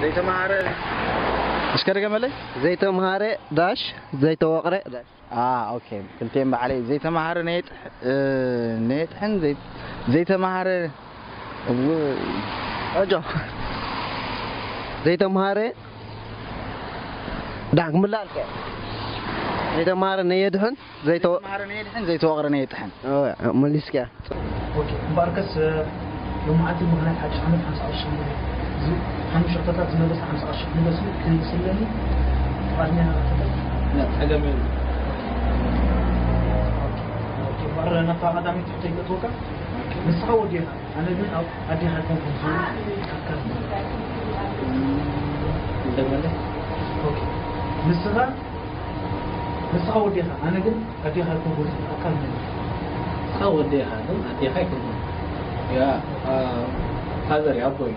ዘይተማሃረ እስከ ደገመለይ። ዘይተማሃረ ዳሽ ዘይተወቕረ ዳሽ። ኦኬ፣ ክልቴን ባዕለይ። ዘይተማሃረ ነየጥሕ ነየጥሕን ዘይተማሃረ። እጆ ዘይተማሃረ ዳን ክምላል ከ ዘይተማሃረ ነየድሕን ዘይተወ ዘይተማሃረ ነየድሕን ዘይተወቕረ ነየጥሕን። መሊስኪያ። እምበኣርከስ ሎማዓንቲ ምኽንያት ሓድሽ ዓመት ሓምሳ ቅርሺ ሓሙሽተ ሸቶታት ዝመለሰ ሓምሳ ቅርሺ ክንበስሉ ክትስለኒ ፍቓድኛ። ጸገም የብሉ። እምበኣር ናብታ ቀዳመይቲ ሕቶይ ከእትወካ። ንስኻ ወዲኻ ኣነ ግን ኣብ ኣዴኻ ኣይኮንኩን ዝብል ኣካል። እንደገና። ንስኻ ንስኻ ወዲኻ ኣነ ግን ኣዴኻ ኣይኮንኩን ዝብል ኣካል መን እዩ? ንስኻ ወዲኻ ግን ኣዴኻ ኣይኮንኩን። ያ ፋዘር ኣቦይ።